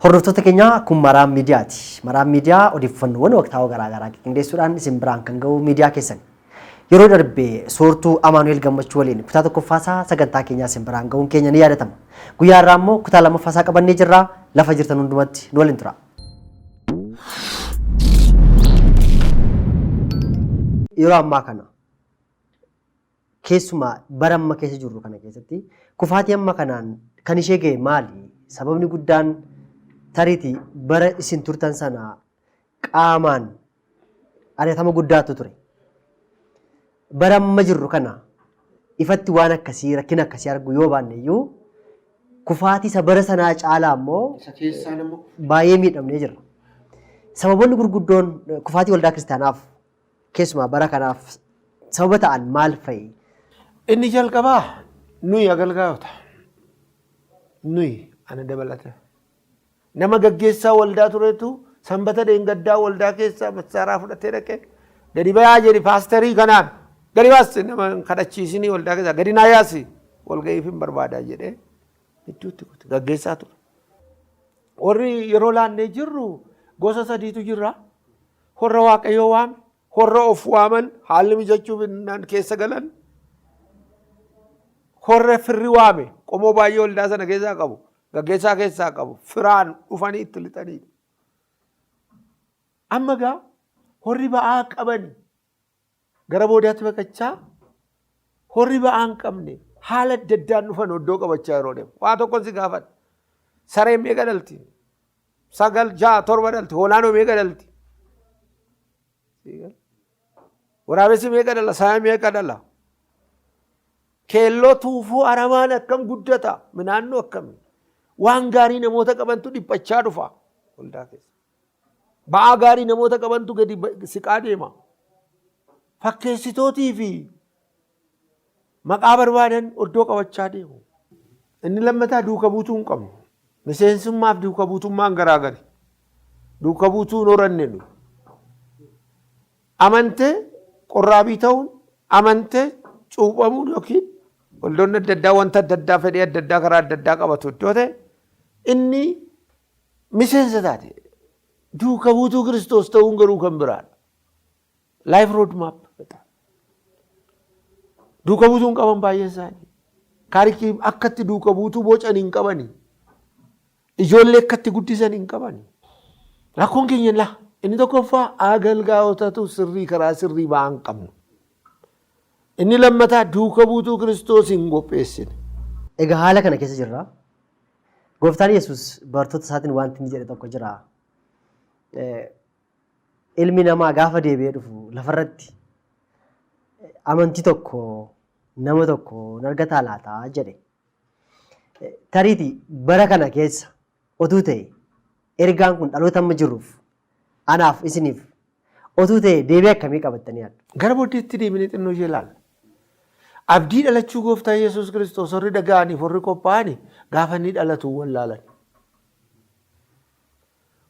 Hordoftoota keenya kun Maraam Miidiyaati. Maraam Miidiyaa odeeffannoowwan waqtaawoo garaagaraa qindeessuudhaan isin biraan kan ga'u miidiyaa keessan. Yeroo darbe soortuu Amaanu'eel Gammachuu waliin kutaa tokkoffaasaa sagantaa keenyaa isin biraan ga'uun keenya ni yaadatama. Guyyaa har'aa immoo kutaa lammaffaasaa qabannee jirra. Lafa jirtan hundumatti nu waliin tura. Yeroo ammaa kana keessumaa bara amma keessa jirru kana keessatti kufaatii amma kanaan kan ishee ga'e maali? Sababni guddaan tariitii bara isin turtan sana qaamaan ari'atama guddaatu ture. Bara amma jirru kana ifatti waan akkasii rakkina akkasii arguu yoo baanne iyyuu kufaatii isa bara sanaa caalaa immoo Isa keessaan immoo baay'ee miidhamnee jirra. Sababoonni gurguddoon kufaatii waldaa kiristaanaaf keessumaa bara kanaaf sababa ta'an maal fa'i? Inni jalqabaa nuyi agalgaayota. Nuyi ana dabalata. Nama gaggeessaa waldaa turetu sanbata dheengaddaa waldaa keessaa massaaraa fudhatee dhaqee gadi bayaa jedhi paasterii kanaan gadi baasi nama hin kadhachiisinii waldaa keessaa gadi naa yaasi walga'iif hin barbaadaa jedhee gidduutti kute gaggeessaa ture. Warri yeroo laannee jirru gosa sadiitu jirra. Horra Waaqayyoo waame, horra of waaman, haalli mijachuuf innaan keessa galan, horra firri waame, qomoo baay'ee waldaa sana keessaa qabu, gaggeessaa keessaa qabu, firaan dhufanii itti lixaniidha. Amma gaa horri ba'aa qabani gara boodaatti baqachaa horri ba'aa hin qabne haala adda addaan dhufan oddoo qabachaa yeroo deemu. Waa tokkon si gaafadha. Sareen meeqa dhalti? 9, 6, 7 dhalti. Hoolaan hoo meeqa dhalti? Waraabessi meeqa dhala? Saayaan meeqa dhala? Keelloo tuufuu aramaan akkam guddata? Minaannoo akkami? Waan gaarii namoota qabantu dhiphachaa dhufa waldaa keessa. Ba'aa gaarii namoota qabantu gadi siqaa deema. Fakkeessitootii fi maqaa barbaadan oddoo qabachaa deemu. Inni lammataa duuka buutuu hin qabnu. Miseensummaaf duuka buutummaan garaagari. Duuka buutuu hin horanne nu. Amantee qorraabii ta'uun, amantee cuuphamuun yookiin waldoonni adda addaa wanta adda addaa fedhii adda addaa karaa adda addaa qabatu iddoo ta'e inni miseensa taate duuka buutuu Kiristoos ta'uun garuu kan biraadha. Life road map. Duuka buutuu hin qaban baay'een isaanii. Kaarikii akkatti duuka buutuu bocan hin qabani. Ijoollee akkatti guddisan hin qabani. Rakkoon keenya laa inni tokkoffaa agalgaa'otatu sirrii karaa sirrii ba'aa hin qabnu. Inni lammataa duuka buutuu Kiristoos hin qopheessine. Egaa haala kana keessa jirra. Gooftaan Yesuus bartoota isaatiin wanti inni jedhe tokko jira. Ilmi namaa gaafa deebi'ee dhufu lafarratti amantii tokko nama tokko hin argataa laata jedhe. Tariiti bara kana keessa otuu ta'e ergaan kun dhaloota amma jirruuf anaaf isiniif otuu ta'e deebii akkamii qabattanii yaaddu? Gara booddeetti deebinee xinnoo ishee ilaalla. Abdii dhalachuu gooftaa Yesuus Kiristoos warri dhaga'aniif warri qophaa'ani gaafa inni dhalatu wallaalan.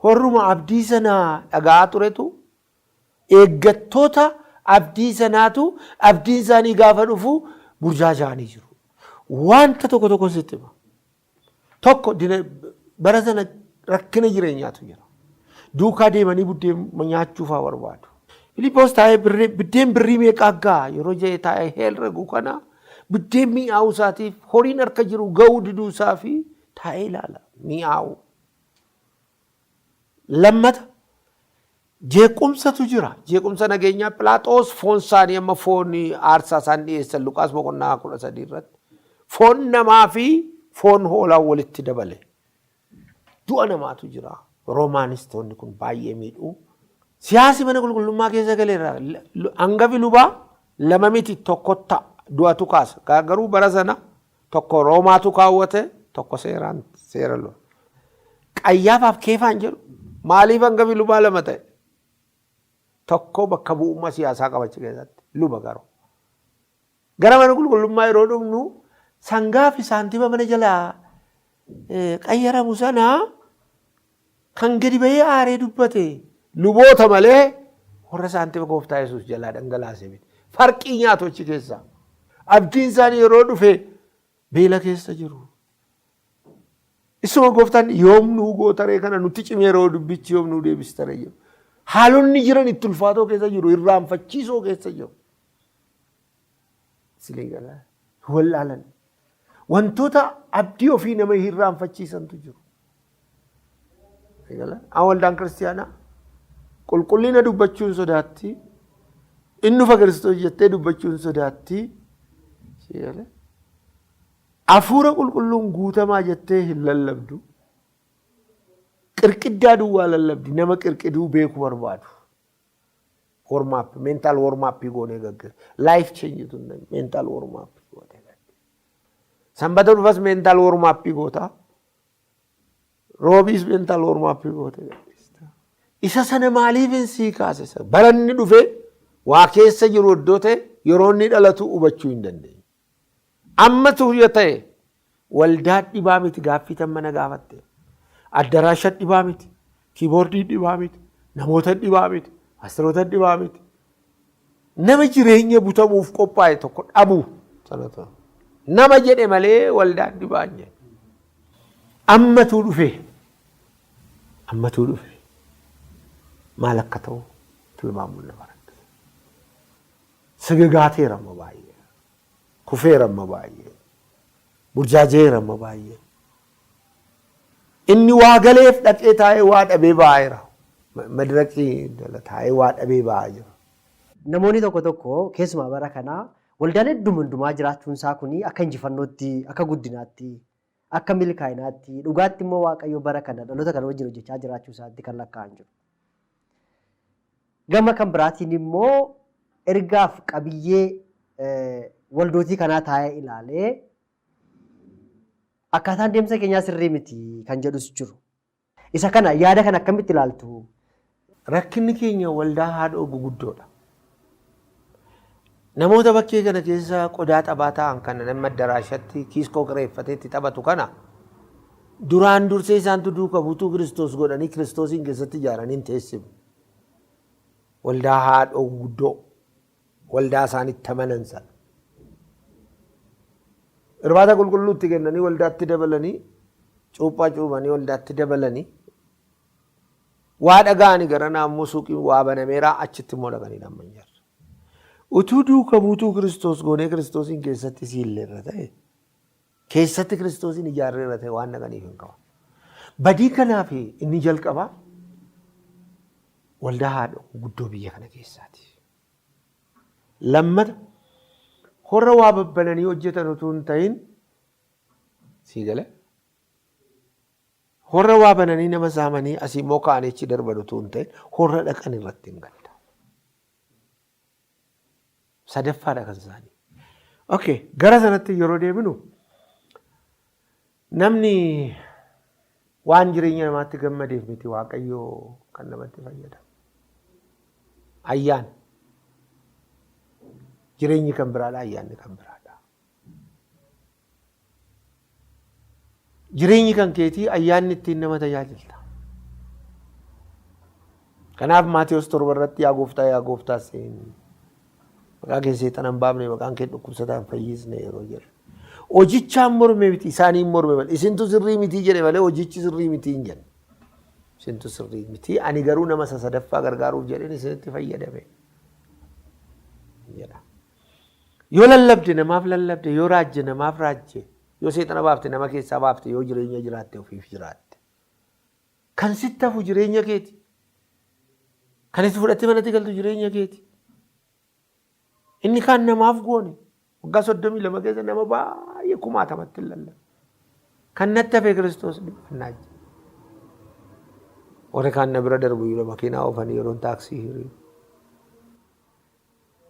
Warruma abdii sana dhaga'aa turetu eeggattoota abdii sanaatu abdiin isaanii gaafa dhufu burjaaja'anii jiru. Wanta tokko tokko sitti hima. Tokko bara sana rakkina jireenyaatu jira. Duukaa deemanii buddeen nyaachuu fa'aa barbaadu. Filiippoos taa'ee biddeen birrii meeqaa ga'a yeroo jedhee taa'ee herregu kana biddeen mi'aawuu isaatiif horiin harka jiru ga'uu diduu isaa fi taa'ee ilaala mi'aawu. Lammata jeequmsatu jira. Jeequmsa nageenyaa Philaaxoos foon isaanii amma foon aarsaa isaan dhiyeessan Luqaas boqonnaa 13 irratti foon namaa fi foon hoolaa walitti dabale. Du'a namaatu jira. Roomaanistoonni kun baay'ee miidhu. Siyaasi mana qulqullummaa keessa galeera. Hangafi lubaa lama miti tokko ta'a. Du'atu kaasa. Garuu bara sana Tokko Roomaatu kaawwate, tokko seeraan seera lola. Qayyaafaaf Keefaan jedhu maaliif hangafi lubaa lama ta'e? Tokko bakka bu'ummaa siyaasaa qaba achi keessatti luba garuu. Gara mana qulqullummaa yeroo dhufnu sangaa fi saantima mana jalaa qayyaramu sana kan gadi bahee aaree dubbate luboota malee warra saantima gooftaa Yesuus jalaa dhangalaase miti. Farqii nyaatu achi keessaa. Abdiin isaanii yeroo dhufe beela keessa jiru. Isuma gooftaan yoom nuu gootaree kana nutti cimeeroo dubbichi yoom nuu deebistaree jedhu. Haalonni jiran itti ulfaatoo keessa jiru, irraanfachiisoo keessa jiru. Isinii galaa? Wallaalan. Wantoota abdii ofii nama irraanfachiisantu jiru. An waldaan kiristiyaanaa qulqullina dubbachuun sodaatti, inni dhufa Kiristoos jettee dubbachuun sodaatti. Hafuura qulqulluun guutamaa jettee hin lallabdu. Qirqiddaa duwwaa lallabdi, nama qirqiduu beeku barbaadu. Warm up, mental warm up goonee gaggeessu. Life change tun mental warm up goonee gaggeessu. Sanbata dhufas mental warm up goota. Roobiis mental warm up gootee gaggeessita. Isa sana maaliif hin sii kaase? Baranni dhufee waa keessa jiru iddoo ta'e yeroo inni dhalatu hubachuu hin dandeenye. Ammatu yoo ta'e waldaa dhibaa miti gaaffii tan mana gaafatte. Addaraasha dhibaa miti. Kiiboordii dhibaa miti. Namoota dhibaa miti. Astiroota dhibaa miti. Nama jireenya butamuuf qophaa'e tokko dhabu sana ta'a. Nama jedhe malee waldaan dhibaa hin jedhe. Ammatuu dhufe. Ammatuu dhufe. Maal akka ta'u tilmaamuun nama rakkisa. Sigigaateera amma baay'ee. Kufeera amma baay'ee. Burjaajeera amma baay'ee. Inni waa galeef dhaqee taa'ee waa dhabee ba'eera. Madiraqii taa'ee waa dhabee ba'aa jira. Namoonni tokko tokko keessumaa bara kanaa waldaan hedduu hundumaa jiraachuun isaa kuni akka injifannootti, akka guddinaatti, akka milkaa'inaatti, dhugaatti immoo Waaqayyo bara kana dhaloota kana wajjin hojjechaa jiraachuu isaatti kan lakkaa'an jiru. Gama kan biraatiin immoo ergaaf qabiyyee waldootii kanaa taa'ee ilaalee akkaataan deemsa keenyaa sirrii miti kan jedhus jiru. Isa kana yaada kana akkamitti ilaaltu? Rakkinni keenya waldaa haadhoo guguddoodha. Namoota bakkee kana keessa qodaa taphaa ta'an kana nama addaraashatti kiiskoo kireeffatee itti taphatu kana duraan dursee isaantu duuka buutuu Kiristoos godhanii Kiristoosiin keessatti ijaaranii hin teessifne. Waldaa haadhoo guguddoo waldaa isaan itti amanan sana. Irbaata qulqulluutti kennanii waldaatti dabalanii, cuuphaa cuubanii waldaatti dabalanii, waa dhaga'anii gara naammoo suuqiin waa banameeraa achitti immoo dhaqanii dhamman jirra. Utuu duuka buutuu Kiristoos goonee Kiristoosiin keessatti siilleerra ta'e, keessatti Kiristoosiin ijaarreerra ta'e waan dhaqaniif hin qaban. Badii kanaaf inni jalqabaa waldaa haadha guddoo biyya kana keessaati. Lammata horra waa babbananii hojjetan utuu hin ta'in sii gale. Horra waa bananii nama saamanii asii immoo ka'anii achi darban utuu hin ta'in horra dhaqan irratti hin gadda. Sadaffaadha kan isaanii. Okay, gara sanatti yeroo deebinu namni waan jireenya namaatti gammadeef miti Waaqayyo kan namatti fayyadamu. Ayyaana. Jireenyi kan biraadha, ayyaanni kan biraadha. Jireenyi kan keetii ayyaanni ittiin nama tajaajilta. Kanaaf Maatiyos 7 irratti yaa gooftaa yaa gooftaa seeni. Maqaa kee seexana hin baafne, maqaan kee dhukkubsataa hin fayyisne yeroo jedhu. Hojichaan morme miti, isaaniin morme malee. Isintu sirrii miti jedhe malee hojichi sirrii miti hin jenne. Isintu sirrii miti, ani garuu nama isa sadaffaa gargaaruuf jedheen isinitti fayyadame jedha. Yoo lallabde namaaf lallabde, yoo raajje namaaf raajje, yoo seexana baafte nama keessaa baafte, yoo jireenya jiraatte ofiif jiraatte. Kan sitti hafu jireenya keeti. Kan itti fudhattee manatti galtu jireenya keeti. Inni kaan namaaf goone waggaa 32 keessa nama baay'ee kumaatamatti hin lallabe. Kan natti hafe Kiristoos dhiphannaa jira. Warri kaan na bira darbu yeroo makiinaa oofanii yeroon taaksii hiriiru.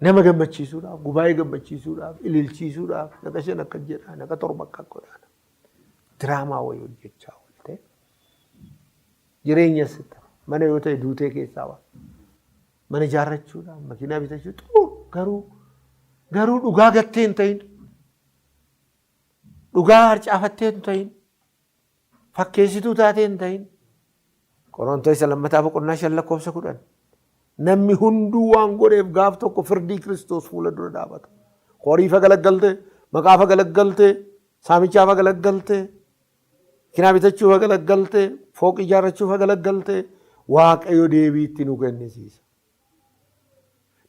Nama gammachiisuudhaaf, gubaa'ee gammachiisuudhaaf, ililchiisuudhaaf, naqa 5 akka jedhaa, naqa 7 akka godhaa. Diraamaa wayii hojjechaa oolte. Jireenya sitti mana yoo ta'e duutee keessaa waa. Mana ijaarrachuudhaaf, makiinaa bitachuu xuruu garuu dhugaa gattee hin ta'in. Dhugaa harcaafattee hin ta'in. Fakkeessituu taatee hin ta'in. Qorontoos isa lammataa boqonnaa 5 lakkoofsa 10. Namni hunduu waan godheef gaaf tokko firdii Kiristoos fuula dura dhaabata. Horii fa galaggalte, maqaa fa galaggalte, saamichaa fa galaggalte. Makiinaa bitachuuf agalaggalte, fooqii ijaarrachuuf agalaggalte, Waaqayyo deebii itti nu kennisiisa.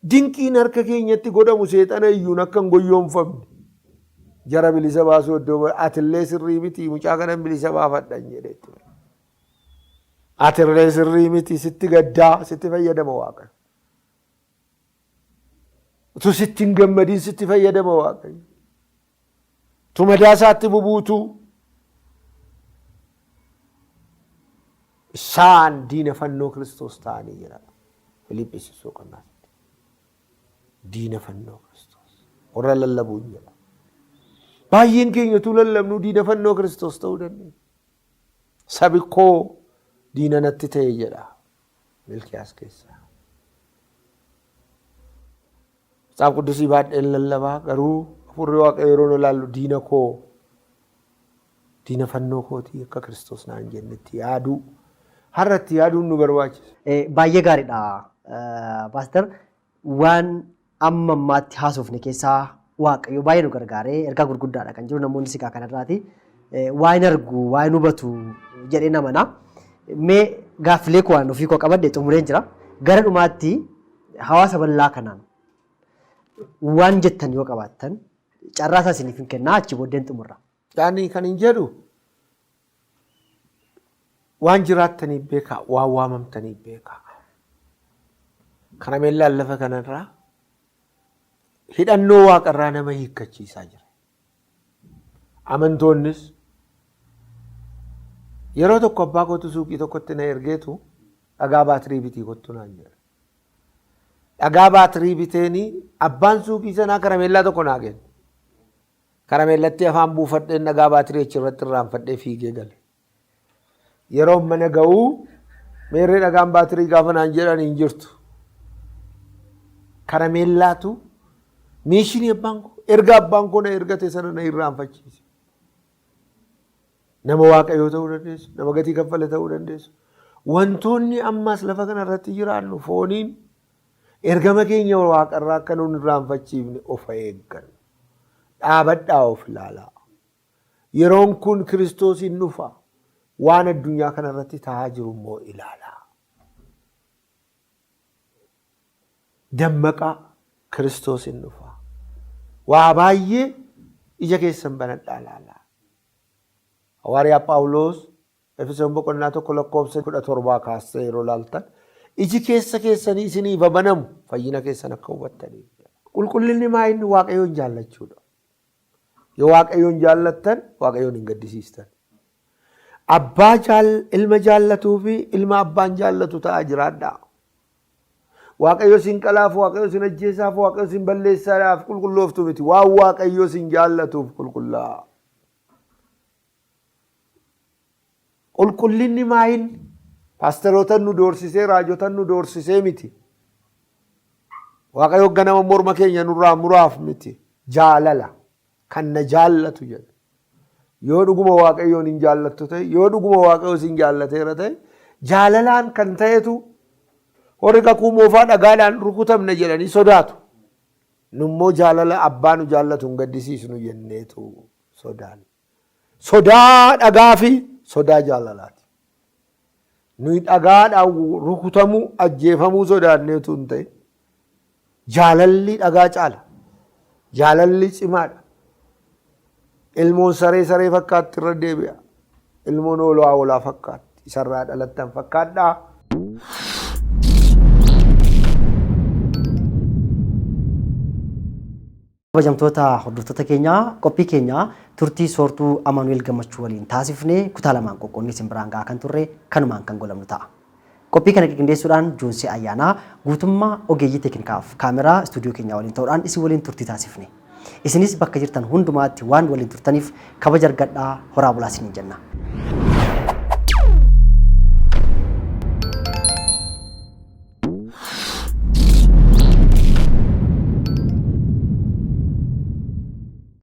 Dinqiin harka keenyatti godhamu seexana iyyuun akka hin goyyoomfamne. Jara bilisa baasuu iddoo atillee sirrii miti, mucaa kanan bilisa baafadhan jedhee ture. Atillee sirrii miti, sitti gaddaa, sitti fayyadama Waaqayyo. Utuu sitti hin gammadin sitti fayyadama Waaqayyo. Utuu madaa isaatti bubuutuu isaan diina fannoo Kiristoos ta'anii jira. Filiphisiis boqonnaa 3. Diina fannoo Kiristoos. Warra lallabuun jedha. Baay'een keenya utuu lallabnuu diina fannoo Kiristoos ta'uu dandeenya. Sabi koo diina natti ta'e jedha Milkiyaas keessaa. Matsaaf Quddusii baadheen lallabaa, garuu hafuurri Waaqayyoo yeroo nu ilaallu diina koo, diina fannoo kootii akka Kiristoos naan jennetti yaaduu, har'a itti yaaduun nu barbaachisa. Baay'ee gaariidha Paaster, waan amma ammaatti haasofne keessaa Waaqayyo baay'ee nu gargaaree ergaa gurguddaadha kan jiru, namoonni sigaa kanarraati waa hin argu, waa hin hubatu jedhee namana. Mee gaaffilee koo waan ofii koo qabadhe xumureen jira. Gara dhumaatti hawaasa bal'aa kanaan waan jettan yoo qabaattan carraa isaa isiniif hin kennaa, achi booddeen xumurra. Yaani kan hin jedhu, waan jiraattaniif beekaa, waan waamamtaniif beekaa. Karameellaan lafa kanarraa hidhannoo waaqarraa nama hiikkachiisaa jira. Amantoonnis yeroo tokko abbaa kootu suuqii tokkotti na ergeetu dhagaa baatirii bitii kottu naan jedhe. Dhagaa baatirii biteeni abbaan suuqii sanaa karameellaa tokko naa kenne. Karameellatti afaan buufadheen dhagaa baatirii achirratti irraanfadhee fiigee gale. Yeroo mana ga'uu meerree dhagaan baatirii gaafa naan jedhan hin jirtu. Karameellaatu miishinii abbaan koo erga abbaan koo na ergate sana na irraanfachiise. Nama Waaqayyoo ta'uu dandeessu, nama gatii kaffale ta'uu dandeessu. Wantoonni ammas lafa kana irratti jiraannu fooniin ergama keenya waaqarraa akka nun irraanfachiifne of eeggannu. Dhaabadhaa of ilaalaa. Yeroon kun Kiristoos hin dhufa. Waan addunyaa kana irratti ta'aa jiru immoo ilaalaa. Dammaqaa, Kiristoos hin dhufa. Waa baay'ee ija keessan banadhaa ilaalaa. Hawaariyaa Phaawulos Efesoon boqonnaa 1 lakkoofsa 17 kaastee yeroo ilaaltan, iji keessa keessanii isiniif haa banamu fayyina keessan akka hubattaniif jedha. Qulqullinni maa inni? Waaqayyoon jaallachuudha. Yoo Waaqayyoon jaallattan Waaqayyoon hin gaddisiistan. Abbaa jaal, ilma jaallatuu fi ilma abbaan jaallatu ta'aa jiraadhaa. Waaqayyo isin qalaaf, Waaqayyo isin ajjeesaaf, Waaqayyo isin balleessaadhaaf qulqullooftu miti. Waan Waaqayyo isin jaallatuuf qulqullaa'aa. Qulqullinni maayin paasterootan nu doorsisee, raajotan nu doorsisee miti. Waaqayyo ganama morma keenya nurraa muraaf miti. Jaalala kan na jaallatu jedha. Yoo dhuguma Waaqayyoon hin jaallattu ta'e, yoo dhuguma Waaqayyo sin jaallateera ta'e, jaalalaan kan ta'etu warri kakuu moofaa dhagaadhaan rukutamna jedhanii sodaatu. Nummoo jaalala abbaa nu jaallatu hin gaddisiisnu jenneetu sodaanna. Sodaa dhagaa fi sodaa jaalalaati. Nuyi dhagaadhaan rukutamuu, ajjeefamuu sodaanneetu hin ta'in. Jaalalli dhagaa caala. Jaalalli cimaadha. Ilmoon saree saree fakkaatti irra deebi'a. Ilmoon hoolaa hoolaa fakkaatti. Isarraa dhalattan fakkaadhaa. Kabajamtoota hordoftoota keenyaa, qophii keenya turtii soortuu Amaanu'eel Gammachuu waliin taasifne kutaa lamaan qoqqoonnee isin biraan ga'aa kan turre kanumaan kan goolabnu ta'a. Qophii kana qindeessuudhaan Joonsee Ayyaanaa guutummaa ogeeyyii teeknikaaf kaameraa istuudiyoo keenyaa waliin ta'uudhaan isin waliin turtii taasifne. Isinis bakka jirtan hundumaatti waan waliin turtaniif kabaja argadhaa, horaa bulaa isiniin jenna.